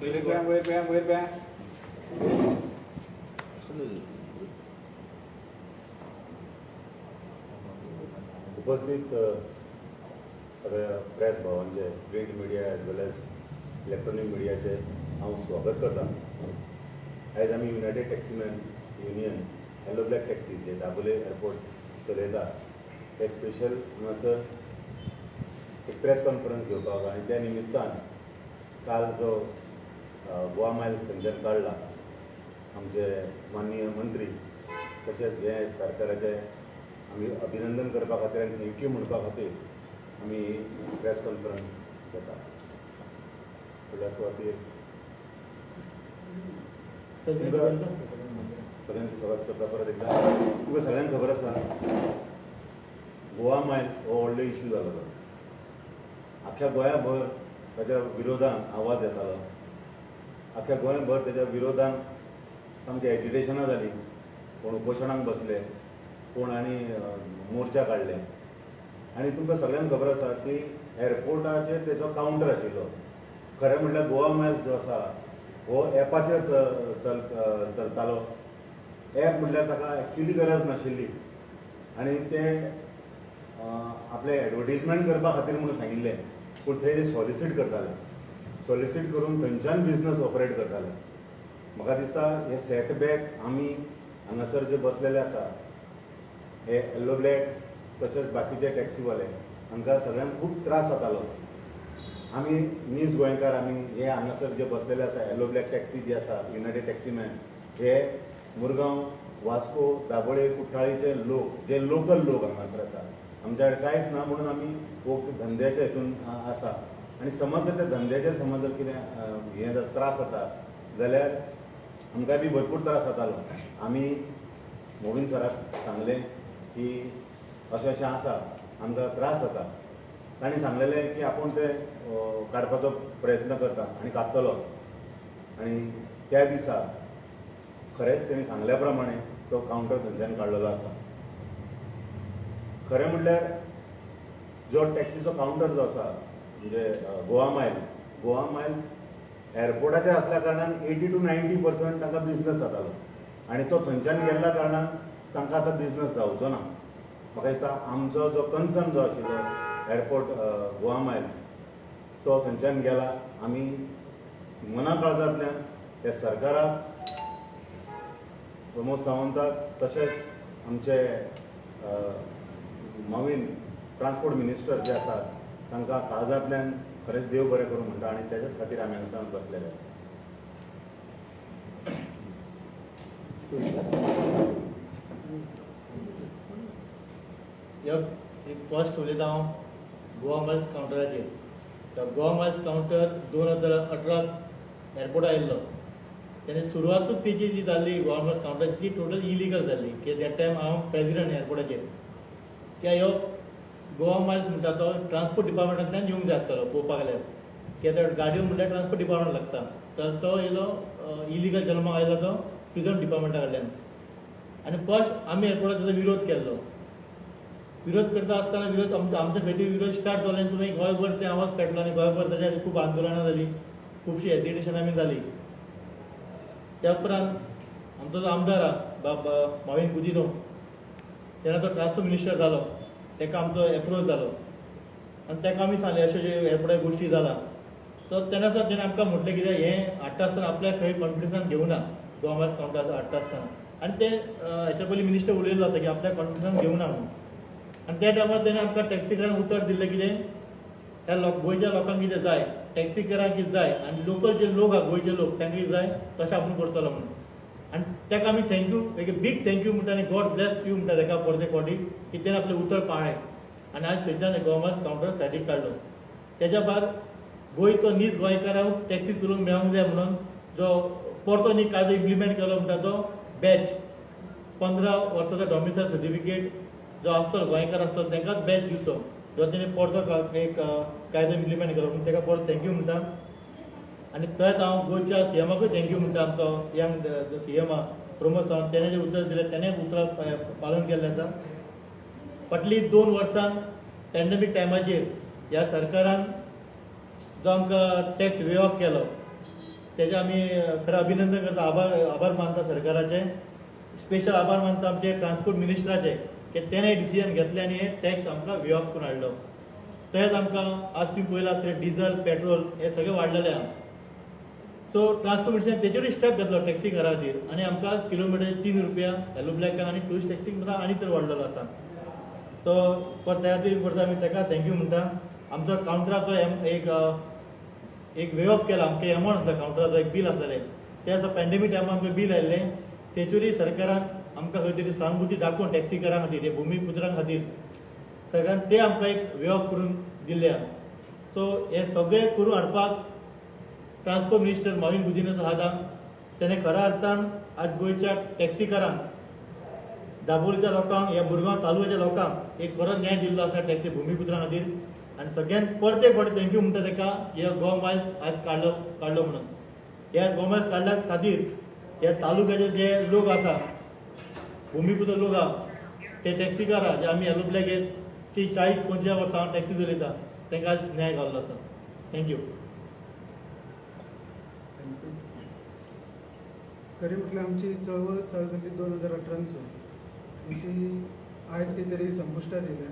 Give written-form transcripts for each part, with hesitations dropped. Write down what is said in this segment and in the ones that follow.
वयर वयर वयर वयर. उपस्थित सगळ्या प्रेस भावांचे, print media as well as electronic मिडियाचे हांव स्वागत करता. आयज आमी united taximen union yellow black taxi जे दाबोले एअरपोर्ट चलयता ते स्पेशल हांगासर एक प्रेस कॉन्फरन्स घेवपाक आनी त्या निमित्तान काल जो गोवा मायल्स थंयच्यान काडला, आमचे माननीय मंत्री तशेंच हे सरकाराचे आमी अभिनंदन करपा खातीर आनी thank you म्हणपा खातीर आमी प्रेस कॉन्फरन्स घेता. फुडल्या सुवातेर तुमकां सगळ्यांचें स्वागत करता परत एकदां. तुमकां सगळ्यांक खबर आसा, गोवा मायल्स हो व्हडलो इशू जालो. तो आख्ख्या गोंयाभर ताच्या विरोधान आवाज येतालो. आख्ख्या गोंयभर ताच्या विरोधान सामकी एजिटेशनां जालीं. कोण उपोशणाक बसले, कोण आनी मोर्चा काडले. आनी तुमकां सगळ्यांक खबर आसा की एअरपोर्टाचेर तेचो कावंटर आशिल्लो. खरें म्हणल्यार गोवा मायल्स जो आसा हो एपाचेर चल चलतालो. एप म्हणल्यार ताका एक्चुली गरज नाशिल्ली आनी ते आपले एडवर्टीजमेंट करपा खातीर म्हणून सांगिल्लें, पूण थंय ते सॉलिसीट करताले. सॉलिसीट करून थंयच्यान बिजनस ऑपरेट करताले. म्हाका दिसता हे सेटबॅक आमी हांगासर जे बसलेले आसा, हे येल्लो ब्लॅक तशेंच बाकीचे टॅक्सीवाले, हांकां सगळ्यांक खूब त्रास जातालो. आमी नीज गोंयकार, आमी हे हांगासर जे बसलेले आसा, येल्लो ब्लॅक टॅक्सी जी आसा, युनायटेड टॅक्सीमॅन, हे मुरगांव, वास्को, दाबोळे, कुठ्ठाळीचे लोक, जे लोकल लोक हांगासर आसा. आमच्या कडेन कांयच ना म्हणून आमी हो धंद्याच्या हितून आसा. आनी समज जर त्या धंद्याचेर समज जर कितें हें जर त्रास जाता जाल्यार आमकां बी भरपूर त्रास जातालो. आमी मोविन सराक सांगलें की अशें अशें आसा, आमकां त्रास जाता. तांणी सांगलेलें की आपूण ते काडपाचो प्रयत्न करता आनी काडटलो. आनी त्या दिसा खरेंच तेणी सांगल्या प्रमाणे तो कावंटर थंयच्यान काडलेलो आसा. खरें म्हणल्यार जो टॅक्सीचो कावंटर जो आसा, म्हणजे गोवा मायल्स, गोवा मायल्स एअरपोर्टाचेर आसल्या कारणान 80 to 90% तांकां बिजनस जातालो आनी तो थंयच्यान गेल्ल्या कारणान तांकां आतां बिजनस जावचो ना. म्हाका दिसता आमचो जो कन्सर्न जो आशिल्लो एअरपोर्ट गोवा मायल्स, तो थंयच्यान गेला. आमी मना काळजांतल्यान त्या सरकाराक, प्रमोद सावंताक, तशेंच आमचे नवीन ट्रान्सपोर्ट मिनिस्टर जे आसात तांकां काळजांतल्यान खरेंच देव बरें करूं म्हणटा आनी तेच्याच खातीर आमी हांगासर बसलेले आसा. एक फर्स्ट उलयता हांव गोवा मायल्स कावंटराचेर. तर गोवा मायल्स कावंटर 2018 एअरपोर्टार आयिल्लो तेन्ना सुरवातूच तेजी जी जाल्ली गोवा मायल्स कावंटर ती टोटल इलिगल जाल्ली. की that time हांव प्रेजिडंट एअरपोर्टाचेर. कित्याक ह्यो गोवा मायल्स म्हणटा तो ट्रान्सपोर्ट डिपार्टमेंटांतल्यान येवंक जाय आसतलो पळोवपाक गेल्यार. कित्याक गाडयो म्हणल्यार ट्रान्सपोर्ट डिपार्टमेंट लागता. तर तो येयलो इलिगल जल्माक आयलो तो टुरिजम डिपार्टमेंटा कडल्यान. आनी फर्स्ट आमी एअरपोर्टार ताचो विरोध केल्लो. विरोध करता आसतना विरोध आमच्या खंय तरी विरोध स्टार्ट जालो आनी तुमी गोंयभर ते आवाज पेटलो आनी गोंयभर ताच्या खूब आंदोलनां जालीं, खुबशीं एजिटेशनां बी जालीं. त्या उपरांत आमचो जो आमदार आहा बाब माविन गुदिन्हो, तेन्ना तो ट्रान्सपोर्ट मिनिस्टर जालो, ताका आमचो एप्रोच जालो आनी ताका आमी सांगलें अश्यो ज्यो एअरपोर्टार गोश्टी जाला. तो तेन्ना सुद्दां तेणें आमकां म्हटलें कितें हें हाडटा आसतना आपल्याक खंय कॉन्फिडन्सान घेवना गोवा मायल्स कावंटर हाडटा आसतना. आनी ते हेच्या पयलीं मिनिस्टर उलयल्लो आसा की आपल्याक कॉन्फिडन्सान घेवना म्हणून. आनी त्या टायमार तेणें आमकां टॅक्सीकारांक उतर दिल्लें कितें ह्या लोक गोंयच्या लोकांक कितें जाय, टॅक्सीकारांक कितें जाय आनी लोकल जे लोक आहा गोंयचे लोक तांकां कितें जाय तशें आपूण करतलो म्हणून. आनी ताका आमी thank you, एक बीग thank you म्हणटा आनी गॉड ब्लेस you म्हणटा ताका परते फावटी की तेणें आपलें उतर पाळ्ळें आनी आज थंयच्यान गोवा मायल्स कावंटर सायडीक काडलो. तेच्या भायर गोंयचो नीज गोंयकारांक टॅक्सी चलोवंक मेळोंक जाय म्हणून जो परतो न्ही कायदो इम्प्लिमेंट केलो म्हणटा तो बॅच 15 वर्साचो डॉमिसायल सर्टिफिकेट जो आसतलो गोंयकार आसतलो तांकांच बॅच दिवचो, जो तेणी परतो एक कायदो इम्प्लिमेंट केलो म्हणून ताका परत thank you म्हणटा. आनी थंयच हांव गोंयच्या सीएमाकूय thank you म्हणटा. आमचो यंग जो सीएम आहा प्रमोद सावंत, तेणें जें उतर दिलें तेणें उतरां पालन केल्लें आसा. फाटलीं 2 वर्सां पॅन्डेमीक टायमाचेर ह्या सरकारान जो आमकां टॅक्स वे ऑफ केलो तेजें आमी खरें अभिनंदन करता, आभार आभार मानता सरकाराचे, स्पेशल आभार मानता आमचे ट्रान्सपोर्ट मिनिस्टराचे की तेणें डिसिजन घेतलें आनी हे टॅक्स आमकां वे ऑफ करून हाडलो. तशेंच आमकां आज तुमी पळयलां आसतलें, डिजल पेट्रोल हे सगळें वाडलेलें आहा. सो ट्रान्सपोर्ट मिनिस्टरान तेजेरूय स्टेप घेतलो टॅक्सी खातीर आनी आमकां किलोमिटर 3 रुपया येलो ब्लॅकाक आनी टुरिस्ट टॅक्सीक सुद्दां आनी चड वाडलेलो आसा. सो परत त्या खातीर परत आमी ताका thank you म्हणटा. आमचो कावंटराचो एक एक वे ऑफ केला. आमकां एमावंट आसलो कावंटराचो, एक बील आसलेलें, ते आसा पॅन्डेमीक टायमार आमकां बील आयिल्लें, तेचेरूय सरकारान आमकां खंय तरी सहानुभूती दाखोवन टॅक्सीकारां खातीर, हे भुमीपुत्रां खातीर सरकारान ते आमकां एक वे ऑफ करून दिल्ले आहा. सो हे सगळें करून हाडपाक ट्रान्सपोर्ट मिनिस्टर मॉवीन गुदिन्होचो हात आहा. तेणें खऱ्या अर्थान आज गोंयच्या टॅक्सीकारांक, दाबोळीच्या लोकांक, ह्या मुरगांव तालुक्याच्या लोकांक एक खरो न्याय दिल्लो आसा टॅक्सी भुमीपुत्रां खातीर. आनी सगळ्यांत परते परते thank you म्हणटा ताका, हे गोवा मायल्स आयज काडलो काडलो म्हणून. ह्या गोवा मायल्स काडल्या खातीर ह्या तालुक्याचे जे लोक आसा, भुमीपुत्र लोक आहा, ते टॅक्सीकार आहा, जे आमी येलो ब्लॅक 40-45 वर्सां हांव टॅक्सी चलयता, तांकां आज न्याय गावल्लो आसा. Thank you. Thank you. खरें म्हटल्यार आमची चळवळ चालू जाल्ली 2018नसून आनी ती आयज खंय तरी संपुश्टात येयल्या.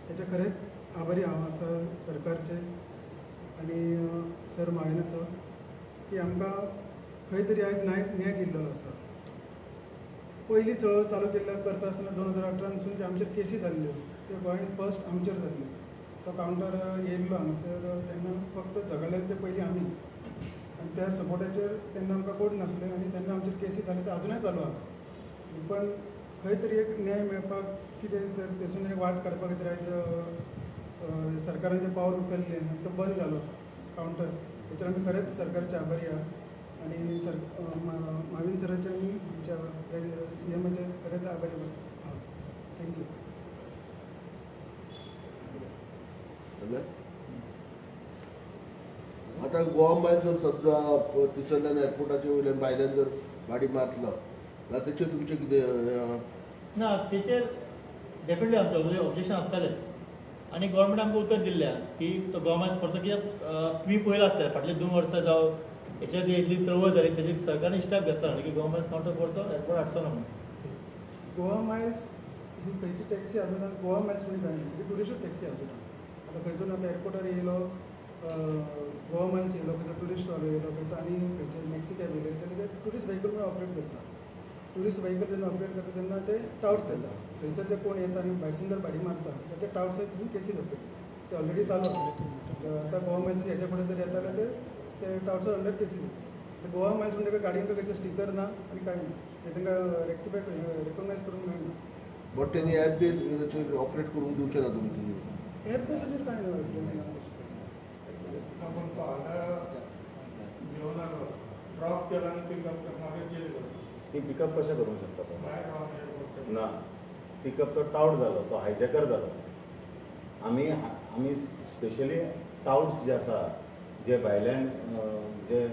तेचे खरेंच आभारी हांव आसा सरकारचे आनी सर माविनाचो की आमकां खंय तरी आयज न्याय न्याय दिल्लो आसा. पयली चळवळ चालू केल्ल्या करता आसतना 2018नसून ते आमचेर केसी जाल्ल्यो, त्यो गोंयांत फर्स्ट आमचेर जाल्ल्यो. तो कावंटर येयल्लो हांगासर तेन्ना फक्त झगडलेले ते पयलीं आमी आनी त्या सपोर्टाचेर तेन्ना आमकां कोण नासले आनी तेन्ना आमचेर केसी जाले, ते अजुनय चालू आहा. पण खंय तरी एक न्याय मेळपाक कितें जर थंयसून एक वाट काडपा खातीर आयज सरकारान जें पावल उखल्लें आनी तो बंद जालो कावंटर, तेचेर आमी खरेंच सरकारचे आभारी आहा आनी सर माविन सराचे आनी आमच्या सीएमाचे खरेंच आभारी आहा. Thank you. समजलें? आतां गोवा मायल्स जर समजा थंयसरल्यान एअरपोर्टाचे वयल्यान भायल्यान जर गाडी मारतलो जाल्यार तेचेर तुमचें कितें हें आहा? ना, तेचेर डेफिनेटली आमचें ऑब्जेक्शन आसतालें आनी गोवोरमेंट आमकां उतर दिल्लें आहा की तो गोवा मायल्स परतो, कित्याक तुमी पळयलां आसतलें, फाटले 2 वर्सां जावं हेच्या जी इतली चळवळ जाली, तेजी सरकारान स्टेप घेतला की गोवा मायल्स कावंटर परतो एअरपोर्ट हाडचो ना म्हणून. गोवा मायल्स ही खंयची टॅक्सी अजून गोवा मायल्स म्हणून जायना, सगळी टुरिस्ट टॅक्सी अजून. आतां खंयसून आतां एअरपोर्टार येयलो गोवा मायल्स येयलो, खंयचो टुरिस्ट वालो येयलो, खंयचो आनी खंयचे मॅक्सी कॅब येयले जाल्यार ते टुरिस्ट व्हेकल म्हणून ऑपरेट करता. टुरिस्ट व्हेकल जेन्ना ऑपरेट करता तेन्ना ते टावट्स येता. थंयसर जे कोण येता आनी भायरसून जर भाडी मारता जाल्यार ते टावट्स थंय केसी जाता. ते ऑलरेडी चालू आहा. आतां गोवा मायल्स हेच्या फुडें जर येता जाल्यार ते ते टावट्सा अंडर केसी जाता. गोवा मायल्स म्हणटा गाडयेंक खंयचे स्टिकर ना आनी कांय ना, ते तांकां रेक्टिफाय रेकॉग्नायज करूंक मेळना. बट तेणी एप बेस ताचेर ऑपरेट करूंक दिवचें ना तुमी? एप बेजाचेर कांय ना. आपण फाल्यां घेवन आलो, ड्रॉप केला आनी पिकअप मागीर गेलो. ती पिकअप कशें करूंक शकता तो? भायर रावन एअरपोर्टच्या. ना, पिकअप तो टावट जालो, तो हायजॅकर जालो. आमी आमी स्पेशली टावट्स जे आसा, जे भायल्यान जे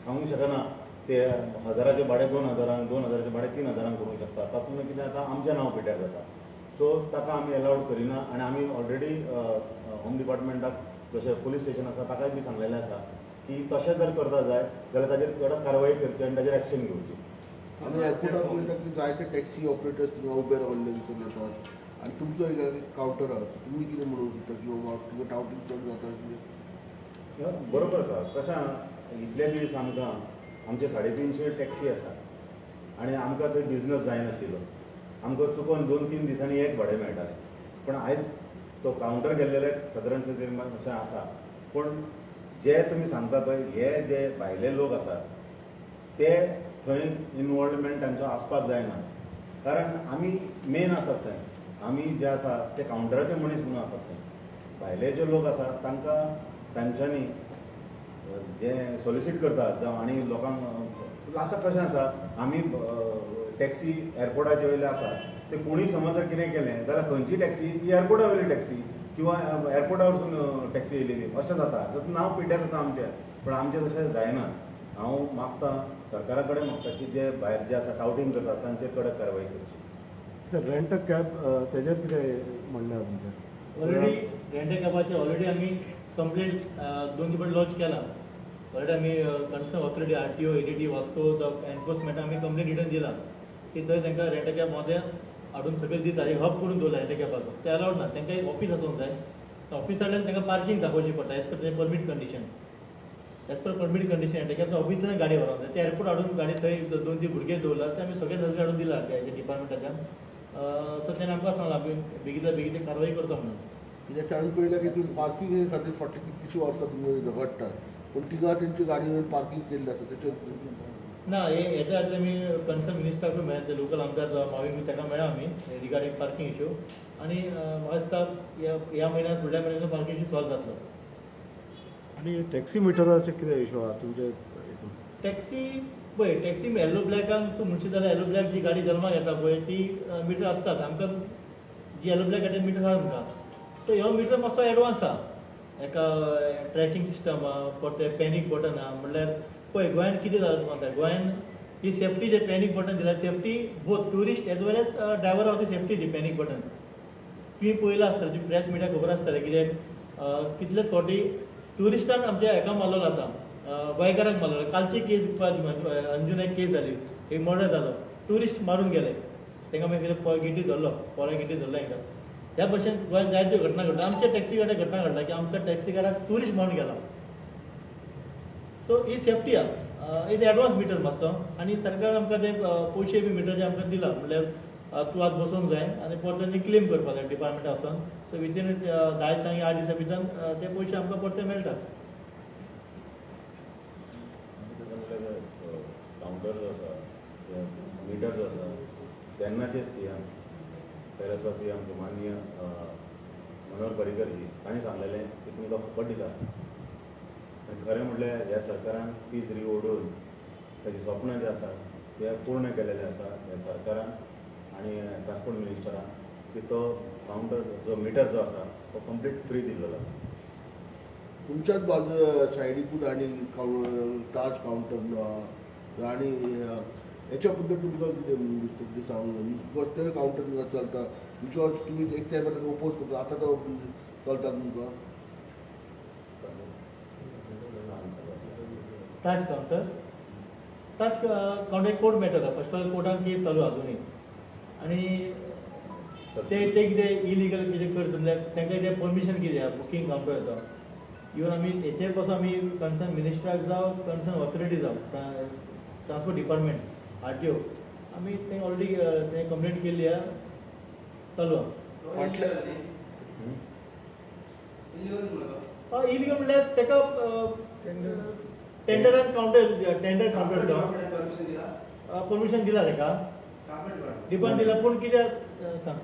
सांगूंक शकना, ते हजाराचे भाडें 2000रांक, 2000चे भाडें 3000रांक करूंक शकता. तातूंत कितें जाता, आमचें नांव पिड्ड्यार जाता. सो ताका आमी एलावड करिना आनी आमी ऑलरेडी होम डिपार्टमेंटाक, जशें पुलीस स्टेशन आसा, ताकाय बी सांगलेलें आसा की तशें जर करता जाय जाल्यार ताजेर कडक कारवाय करची आनी ताजेर एक्शन घेवची. आमी एअरपोर्टार पळयता की जायते टॅक्सी ऑपरेटर्स थिंगा उबे रावल्ले दिसून येतात आनी तुमचो एक कावंटर आहा. तुमी कितें म्हणूंक सोदता की बाबा तुमकां टावटींग चड जाता कितें? बरोबर आसा. कशें आहा, इतले दीस आमकां आमचे 350 टॅक्सी आसा आनी आमकां थंय बिजनस जायनाशिल्लो. आमकां चुकोन 2-3 दिसांनी एक भाडें मेळटालें. पूण आयज तो कावंटर गेल्लेले सादारण तरी अशें आसा. पूण जे तुमी सांगता पळय, हे जे भायले लोक आसात ते थंय इनवॉल्वमेंट तांचो आसपाक जायना, कारण आमी मेन आसात थंय. आमी जे आसा ते कावंटराचे मनीस म्हणून आसात थंय. भायले जे लोक आसात तांकां तांच्यांनी जे सोलिसीट करतात जावं आनी लोकांक लास्टाक कशें आसा, आमी टॅक्सी एअरपोर्टाचे वयले आसा, ते कोणूय समज जर कितें केलें जाल्यार खंयची टॅक्सी ती एअरपोर्टा वयली टॅक्सी किंवा एअरपोर्टा वरसून टॅक्सी येयलेली अशें जाता. तातूंत नांव पिड्ड्यार जाता आमचें. पूण आमचें तशें जायना. हांव मागता, सरकारा कडेन मागता की जे भायर जे आसा टावटींग करतात तांचेर कडक कारवाय करची. तर रेंट अ कॅब तेजेर कितें म्हणणें आहा तुमचें? ऑलरेडी रेंट कॅबाचे ऑलरेडी आमी कंप्लेंट दोन फावट लॉन्च केला. ऑलरेडी आमी concern authority RTO ADT Vasco enforcement आमी कंप्लेन रिटर्न दिला की थंय तांकां रेंट कॅब मोदें हाडून सकयल दिता, एक हब करून दवरला रेंट कॅबाचो. ते अलावड ना, तांकां एक ऑफीस आसूंक जाय. ऑफिसांतल्यान तांकां पार्कींग दाखोवची पडटा as per permit condition, as per permit condition rent cab ऑफिसांतल्यान गाडी व्हरोंक जाय. ते एअरपोर्ट हाडून गाडी थंय 2-3 भुरगे दवरला, ते आमी सगळे नजरे हाडून दिला त्या डिपार्टमेंटाच्यान. सो तेणें आमकां सांगलां आमी बेगींतल्या बेगीन कारवाई करता म्हणून. कित्याक आमी पळयलां की तुमी पार्किंगे खातीर फाटली कितलीशीं वर्सां तुमी झगडटात, पूण थिंगा तेंची गाडी पार्किंग केल्ली आसा तेचेर ना. हे हेच्या खातीर आमी कन्सर्न मिनिस्टराकूय मेळ्ळा, ते लोकल आमदार जो मावी ताका मेळ्ळा आमी रिगार्डींग पार्किंग इशू. आनी म्हाका दिसता ह्या म्हयन्यात फुडल्या म्हयन्यान पार्किंग इशू सॉल्व जातलो. आनी टॅक्सी मिटराचे कितें इशू आहा तुमचे? टॅक्सी पळय, टॅक्सी येल्लो ब्लॅकान तूं म्हणशीत जाल्यार येल्लो ब्लॅक जी गाडी जल्माक येता पळय ती मिटर आसतात आमकां, जी येल्लो ब्लॅक गाडयेन मिटर आसा आमकां. सो ह्यो मिटर मातसो एडवान्स आहा, एका ट्रॅकिंग सिस्टम आहा, परतें पॅनीक बटन आहा. म्हणल्यार पळय गोंयान कितें जालां तुका सांगता, गोंयान ही सेफ्टी जे पॅनीक बटन दिला safety both tourist as well as driver of the safety the panic button. तुवें पळयलां आसतलें, तुमी प्रेस मिडिया खबर आसतलें कित्याक कितलेच फावटी ट्युरिस्टान आमच्या हेका मारलेलो आसा, गोंयकारांक मारलेलो. कालची केस अंजुना एक केस जाली, एक मर्डर जालो, ट्युरिस्ट मारून गेले, तांकां मागीर कितें गेटी धरलो, पोळ्या गेटी धरलो हांकां. ह्या भशेन गोंयांत जायत्यो घटना घडटा. आमच्या टॅक्सी कडेन घटना घडला की आमच्या टॅक्सीकाराक ट्युरिस्ट मारून गेला. सो ही सेफ्टी आहा, is advance metre मातसो. आनी सरकार आमकां ते पयशे बी मिटराचे आमकां दिला, म्हणल्यार तूं आतां बसोंक जाय आनी परते तें क्लेम करपाक जाय डिपार्टमेंटा वचोन. सो विथीन 10 दिसांनी 8 दिसां भितर ते पयशे आमकां परते मेळटात. कावंटर जो आसा, मिटर जो आसा, तेन्नाचे सीएम पेरसवा सीएम माननीय मनोहर पर्रीकरजी तांणी सांगलेलें की तुमकां फुकट दिता. आनी खरें म्हटल्यार ह्या सरकारान ती झरी ओडून ताजी सपनां जी आसा ते पूर्ण केलेले आसा ह्या सरकारान आनी ट्रान्सपोर्ट मिनिस्टरान की तो कावंटर जो मिटर जो आसा तो कंप्लीट फ्री दिल्लो आसा. तुमच्याच बाजू सायडीकूच आनी ताज कावंटर आहा आनी हेच्या बद्दल तुमकां कितें दिसता, कितें सांगूंक जाय? Because ते कावंटर चलता which was तुमी एक टायमार ताका ओपोज करता, आतां तो चलता तुमकां ताज कावंटर. ताज कावंटर एक कोर्ट मॅटर आहा. फर्स्ट ऑफ ऑल कोर्टान केस चालू आजुनूय आनी ते कितें इलिगल कितें करता जाल्यार तांकां कितें परमिशन कितें आहा बुकींग कावंटर. इवन आमी हेचेर पासून आमी कन्सर्न मिनिस्टराक जावं कन्सर्न ऑथॉरिटी जावं ट्रान्सपोर्ट डिपार्टमेंट RTO आमी ते ऑलरेडी ते कंप्लेंट केल्ली आहा, चालू आहा. इलिगल म्हणल्यार ताका टेंडरान कावंटर टेंडर कावंटर तो परमिशन दिला ताका डिपार्ट दिला, पूण कित्याक सांग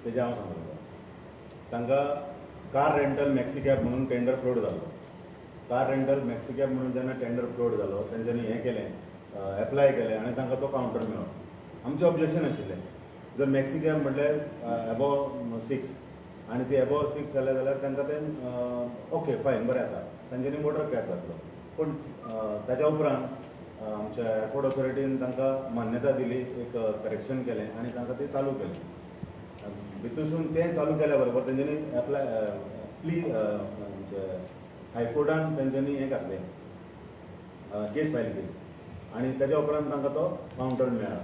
तेजें हांव सांगता तुमकां. तांकां कार रेंटल मॅक्सी कॅब म्हणून टेंडर फ्लोट जालो. कार रेंटल मॅक्सी कॅब म्हणून जेन्ना टेंडर फ्लोट जालो तेंच्यांनी हें केलें, एप्लाय केलें आनी तांकां तो कावंटर मेळ्ळो. आमचें ऑब्जेक्शन आशिल्लें जर मॅक्सी कॅब म्हटल्यार एबोव 6 आनी ती एबोव 6 जाल्या जाल्यार तांकां तें ओके फायन बरें आसा, तांच्यांनी मोटर कॅब घातलो. पूण ताच्या उपरांत आमच्या एअरपोर्ट ऑथॉरिटीन तांकां मान्यता दिली, एक करेक्शन केलें आनी तांकां तें चालू केलें. भितरसून तें चालू केल्या बरोबर तेंच्यांनी एप्लाय प्ली आमचे हायकोर्टान तेंच्यांनी हें घातलें, केस फायल केली आनी ताच्या उपरांत तांकां तो कावंटर मेळ्ळा.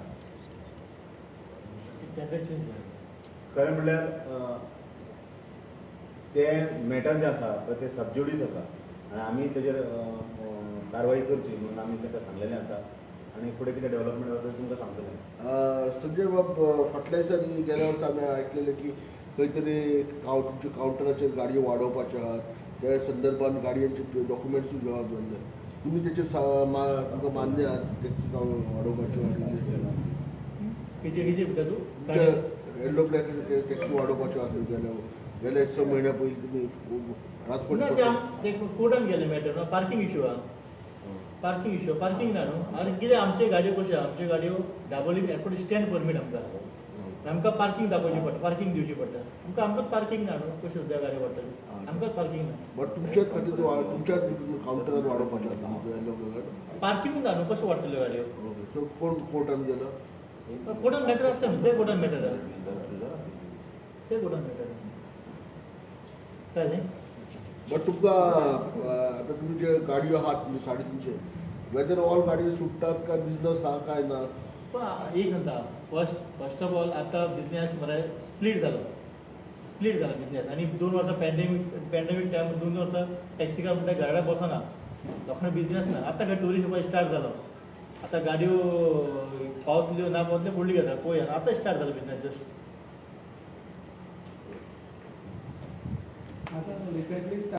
खरें म्हणल्यार तें मॅटर जें आसा पळय तें सबज्युडीस आसा आनी आमी तेजेर कारवाई करची म्हणून आमी तांकां सांगलेलें आसा आनी फुडें कितें डेव्हलपमेंट जाता तें तुमकां सांगतलें. संजय बाब, फाटल्या दिसांनी गेल्या वर्सा आमी आयकलेलें की खंय तरी तुमच्या कावंटराचेर गाडयो वाडोवपाच्यो आहात, त्या संदर्भान गाडयांचे डॉक्युमेंट्सूय घेवप जाल्ले, तुमी तेचेर तुमकां मान्य आहात टॅक्सी वाडोवपाच्यो? कितें कितें म्हणटा तूं? तुमच्या येल्लो ब्लॅकाचे टॅक्सी वाडोवपाच्यो आहात गेल्या 6 म्हयन्या पयलीं तुमी ट्रान्सपोर्ट ते कोर्टान गेले मॅटर, पार्किंग इशू आहा. पार्किंग इशू, पार्किंग ना न्हू. आनी कितें आमच्यो गाडयो कश्यो आहा, आमच्यो गाडयो दाबोलीम एअरपोर्ट स्टँड परमीट आमकां, आमकां पार्किंग दाखोवची पडटा, पार्किंग दिवची पडटा आमकां. आमकांच पार्किंग ना न्हू, कश्यो सुद्दां गाडयो वाडटल्यो, आमकांच पार्किंग ना. बट तुमच्याच खातीर तुमच्याच कावंटरार वाडोवपाचें आसा पार्किंग ना न्हू, कश्यो वाडटल्यो गाडयो? ओके, सो कोण कोर्टान गेलो? कोर्टान मॅटर आसता न्हू, ते कोर्टान मॅटर आहा, ते कोर्टान मॅटर आहा. कळ्ळें न्ही? बट तुमकां आतां तुमी जे गाडयो आहात म्हणजे 350 वेदर ऑल गाडयो सुट्टात काय बिझनस आहा काय ना? पण एक सांगता, फर्स्ट ऑफ ऑल आतां बिजनेस मरे स्प्लीट जालो, स्प्लीट जालो बिजनेस. आनी 2 वर्सां पॅन्डेमीक टायम 2 वर्सां टॅक्सीकार म्हणटा घरा बसना, लोकांक बिजनेस ना. आतां खंय टुरिस्ट स्टार्ट जालो, आतां गाडयो पावतल्यो ना पावतल्यो फुडली गजाल पळोवया. आतां स्टार्ट जालो बिजनेस जस्ट. आतां रिसेंटली.